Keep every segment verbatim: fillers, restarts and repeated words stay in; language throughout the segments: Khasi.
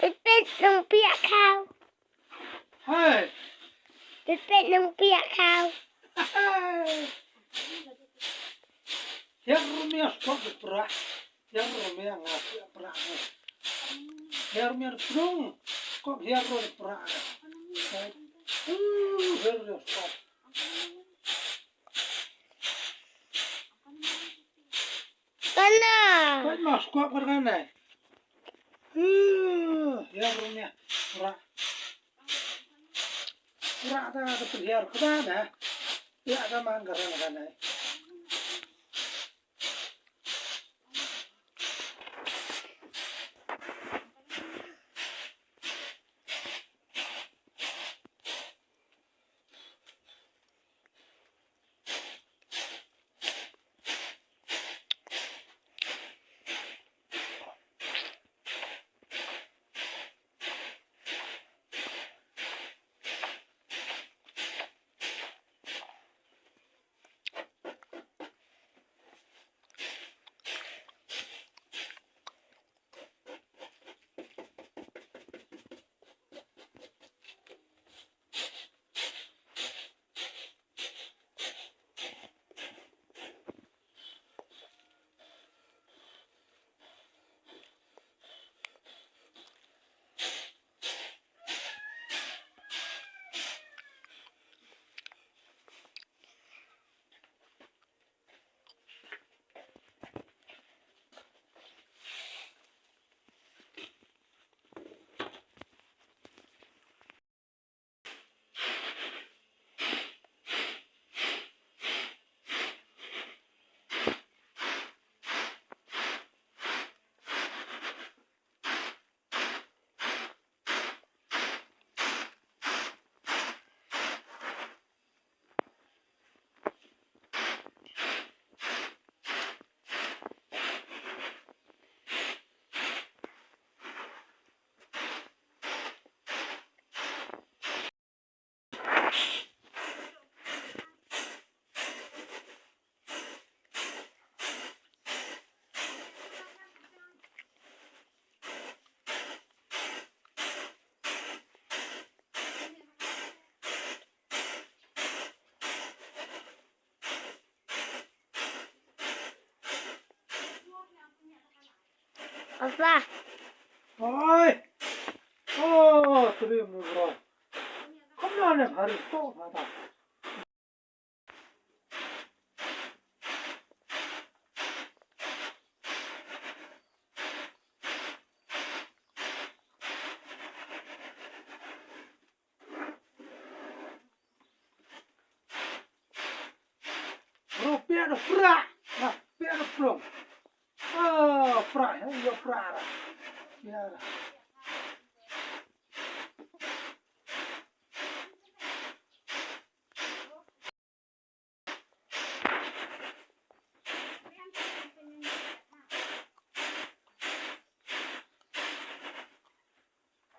Pit pit nang piak kau. Hai. Pit pit nang piak kau. Hai. Hiar mia skok de pra. Hiar mia nga piak pra. Hiar mia prung. Skok hiar ro pra. Hai. Uh, hiar mia skok. Kana. Koi mas kuat perkana. Huh, ya rumia. Ura. Ura ta ta peliar kena dah. Ya ta man karana kana. Apa? Oi. Oh, three, bro. Come on, hari to, hata. Rupiah dah perak. Nah, rupiah dah pelong. Oh, perak, ya, ya, perak dah. Ya dah.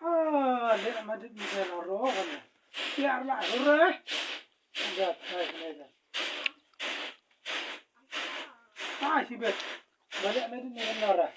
Ah, leh ma dit ni kan aro kan. Biar lah hure. Enggak, baik, baik. Ah, si bet. Balik ma dit ni kan aro.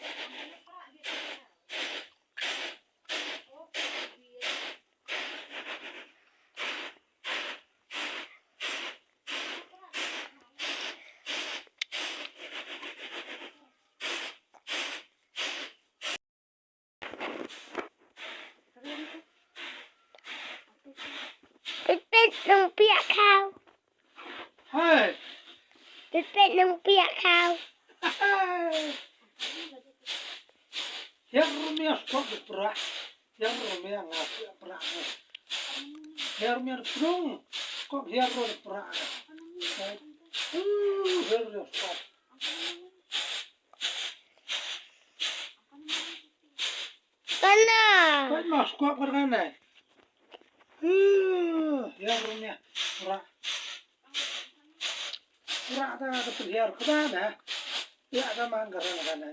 Pit pit nang piak kau. Hai. Pit pit nang piak kau. Hai. Hiar mia skok de perak. Hiar mia nga piak perak. Hiar mia prung. Skok hiar ro de perak. Hai. Uh, hiar mia skok. Kana. Koi mas kuat perkana. Huh, ya rumia. Ura. Ura ta ta peliar kena dah. Ya ta man karana kana.